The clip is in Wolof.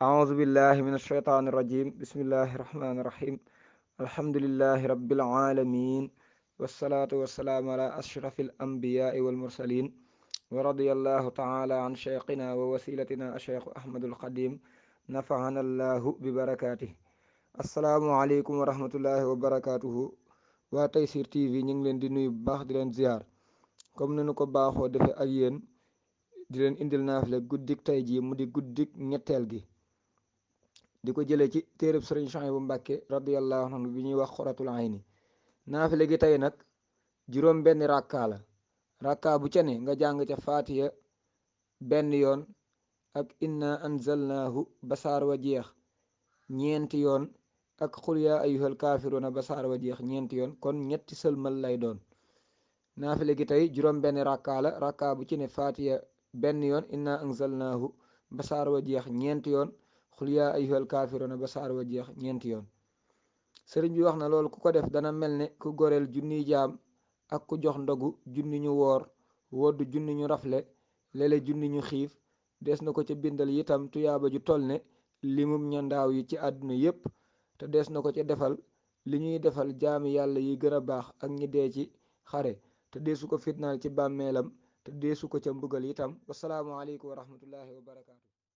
أعوذ بالله من الشيطان الرجيم بسم الله الرحمن الرحيم الحمد لله رب العالمين والصلاة والسلام على أشرف الأنبياء والمرسلين ورضي الله تعالى عن شيخنا ووسيلتنا الشيخ أحمد القديم نفعنا الله ببركاته. السلام عليكم ورحمة الله وبركاته. waa Tayssir TV ñu ngi leen di nuyu bu baax di leen ziar comme ni nu ko baaxoo defee ak yéen di leen indil naafile guddik tey jii mu di guddik ñetteel gi di ko jëlee ci téereb sëriñ Suhaybu Mbàkke radiyallahu anhu bi ñuy wax xoratul ayni. naafile gi tey nag juróom benn rakkaa la. rakkaa bu ca ne nga jàng ca faatiya benn yoon ak inna anzalnaahu basaar wa jeex ñeenti yoon ak xul yaa ayyuhal kaafiruuna basaar wa jeex ñeenti yoon, kon ñetti sëlmal lay doon. naafile gi tey juróom benn rakkaa la. rakkaa bu ci ne faatiya benn yoon, inna anzalnaahu basaar wa jeex ñeenti yoon, xul yaa ayyuhal kaafiruuna basaar wa jeex ñeenti yoon. sëriñ bi wax na loolu ku ko def dana mel ne ku goreel junniy jaam ak ku jox ndogu junni ñu woor, woddu junni ñu rafle, lele junni ñu xiif. des na ko ca bindal itam tuyaaba ju toll ne limum ñandaaw yi ci àdduna yépp, te des na ko ca defal li ñuy defal jaami yàlla yi gën a baax ak ñi dee ci xare, te deesu ko fitnaal ci bàmmeelam, te deesu ko ca mbugal itam. wasalaamu aleykum wa rahmatullahi wa barakaatu.